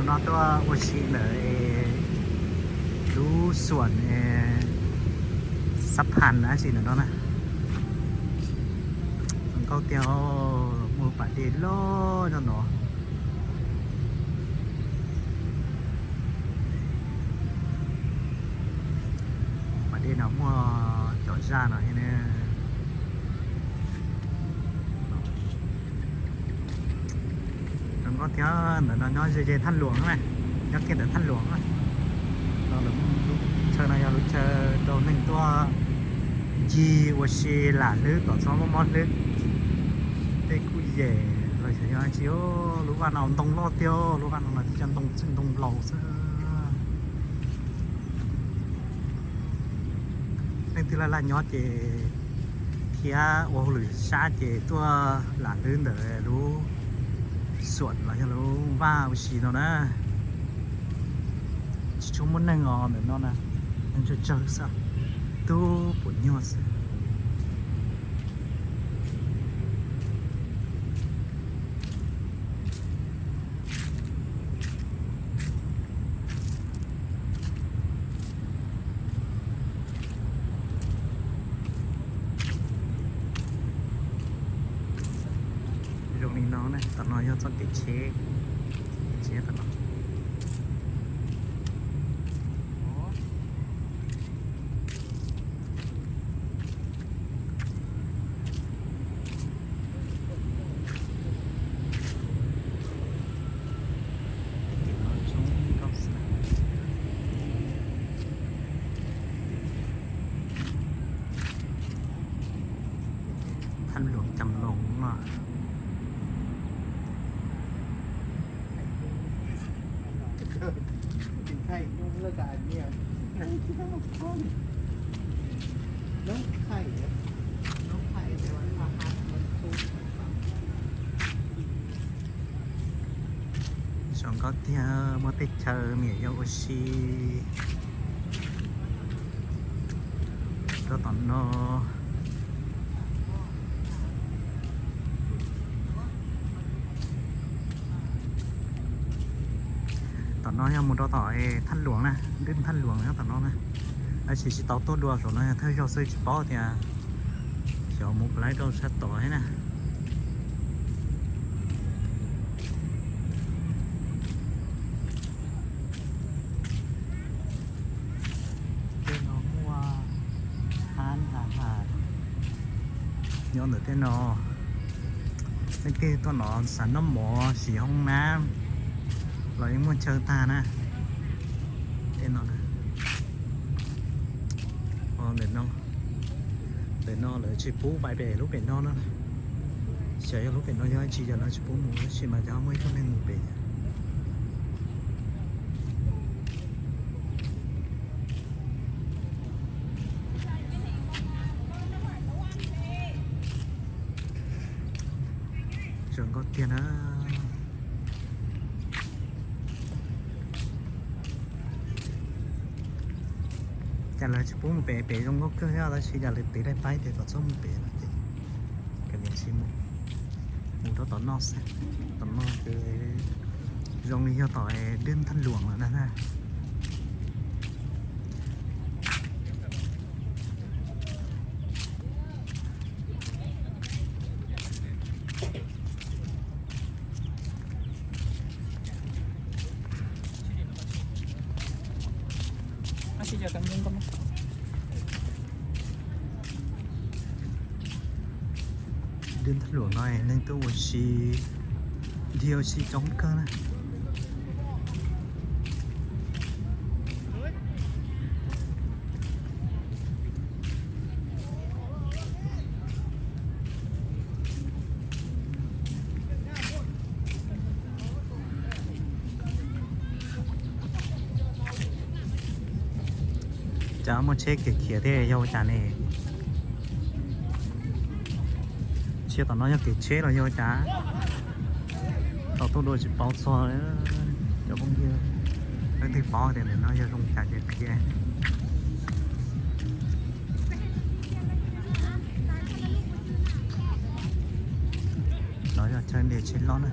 No tuaj ua si ntawm lub xuam Xab Phas dab tsi ntawm no na. Zoo nkauj tiag, muaj pas dej loj nyob no. Pas dej no muaj cov zaj no thiab ne. Zoo nkauj tiag, ntawm no nyob ze ze thaj luam na, nyob kiag ntawm thaj luam na. Lub chaw no yog lub chaw rau neeg tuaj ncig ua si lam hlwb kom txhob mob mob hlwb. Tej kuj yem los xyov yog dab tsi. Lub vaj no ntoo loj tiag, lub vaj no no cov ntoo txwj ntoo laus xwb. Leej twg laj laj nyob ces thiab ua hauj lwm sab ces tuaj lam hlwb ntawm lub xuam los yog lub vaj ua si no na. Tsis tshua muaj neeg os ntawm no na, neeg tsawg tsawg xwb, tub puas nyuag xwb. Zoo li no na, tom no yog txoj kev tsheb, kev tsheb tom no. Thaj luam Cam Loos no. Zoo nkauj tiag, muaj tej chaw me nyuam yaus ua si rau tom no. Tom no yog mus rau tom thaj luam na, dwj thaj luam nyob tom no na. Tab sis tsis tau tuaj dua, saum no yog thawj zaug xwb tsis paub tias xyov mus puas laib rau sab tod thiab na. Tej no muaj hab nrad has nyob ntawm tej no. Leej twg tuaj no xav noj mov siv hoob nab los yeej muaj chaw tag na. Tej no, ntawm no lawv tsis pub pais pem lub pem no na. Xyov yog lub pem no yog dab tsi ces lawv tsis pub mus, tab sis mas cov muaj ib tug neeg mus pem. Zoo nkauj tiag na. Cas lawv tsis pub mus pem, pem zoo nkauj kawg thiab, tab sis cas lawv tiv daim paib tias kom txhob mus pem no ces kav liam tsis mus, mus rau tom no xwb. Tom no ces zoo li yog tom dwj thaj luam lawm na. Dwj thaj luam no neeg tuaj ua si, dhia ua si coob kawg na. Cas muaj tsheb khiav khiav thiab yog ua cas ne? Tsheb tom no yog kev tsheb los yog ua cas? Tau tuaj dua tsis paub txog. Cov phooj ywg, leej twg paub tias ntawm no yog zoo cas ces qhia. No yog chaw nres tsheb loj na.